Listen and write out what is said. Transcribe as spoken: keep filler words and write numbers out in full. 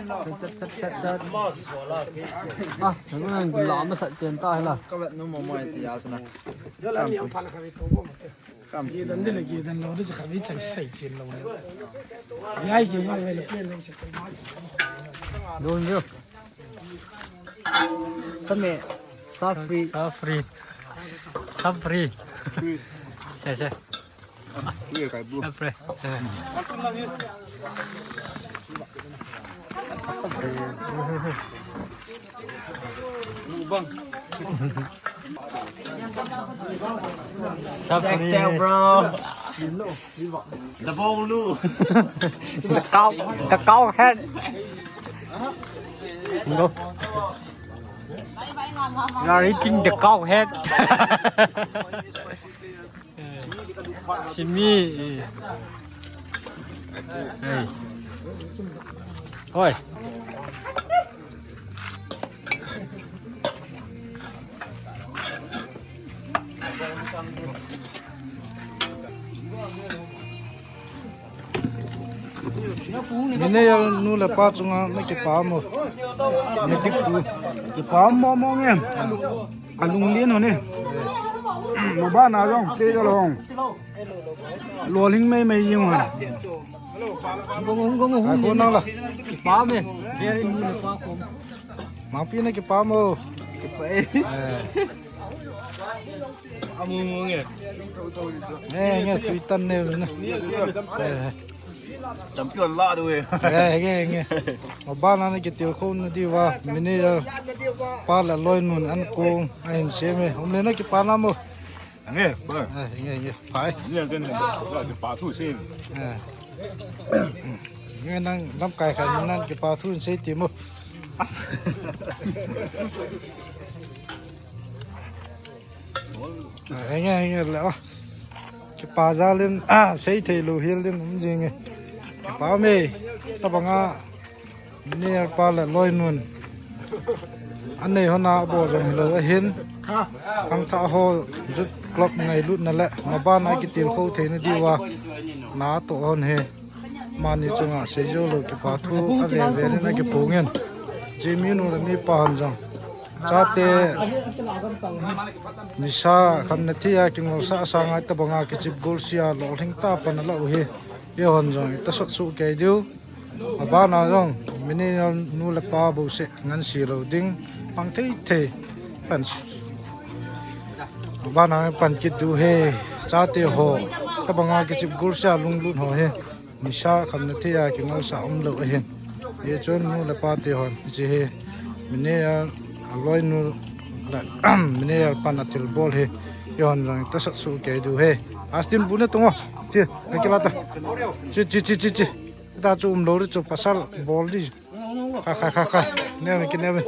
Chat, chat, chat, chat. Ah, thang nang la ma sat chen ta la. Ka vet nu mo mo ti ya sana. Yo la ni ang phala ka ve to bo mo te. Kam. Ye dan de le ye dan lo de sa ka ve chang sai chen lo. Ya ye ma ve le chen lo sa. Don yo. Same. Sa free. Sa free. Sa free. Sa sa. Free kai bu. Sa free. Sa free. Sa free. Bro. The bone lu. The cow, the cow head. Go. You are eating the cow head. Simi. Hey. Oi. Mine ya nu le pa chunga na kipa mo. Ne tik tu. Kipa mo mo nge. Alung lien ho ne. Mo ba na jong te jong. Lo ling mei mei jing ha. Gong gong gong. Ai ko nang la. Kipa me. Very nu le pa ko. Mangpi na kipa mo. Kipa e. Eh. Amu mu nge. Eh, nge tui tan ne na. Eh. Champion la du e. Eh, nge nge. Mabana na kitilkhou na diuva. Mine ya pa le loinun an kong ahin sem e. Um le na kipa na mo. Nge, ba. Eh, nge nge. Pai. Nge ken ba, ba, ba, pa thu sin. Eh. Nge nang lamkai khat nang kipa thu sei ti mo. Eh, nge nge le, oh. Kipa jal in, ah, sei thei lou hel in um jing e. Kipa me. Tabanga Mine ya pa le loinun. Anei hon a bol jong hilou ahin. Khangthah ho youth club ngailutna le mabana kitilkhou theina diuva na atoh hon hi. Mani chunga seijou lou kipa thu ave ve in na kipu ngen. Jimi nu le mipa hon jong. Chate nisa khamna thei a kingolsah sanga tabanga kichep golseh a lolhing tah pan ala u hi. Eihon jong itasot soh kei diu. Abana jong, mine nu le pa bouseh ngansi lou ding, pang thei thei. Pan. Abana pan kit diu he, chate ho. Tabanga kichep golseh a lunglut ho he. Nisa khamna thei a kingolsah umlou ahin. Hichun nu le pa te hon, hiche he. Mine ya, aloinu le, mine ya pan athilbol he. Eihon jong itasot soh kei diu he. Astin bu na tung o. Chi, na kila ta. Chi, chi, chi, chi, chi. Ta chu umlou ri chu pasal bol di. Kha, kha, kha, kha. Ne me ki ne me.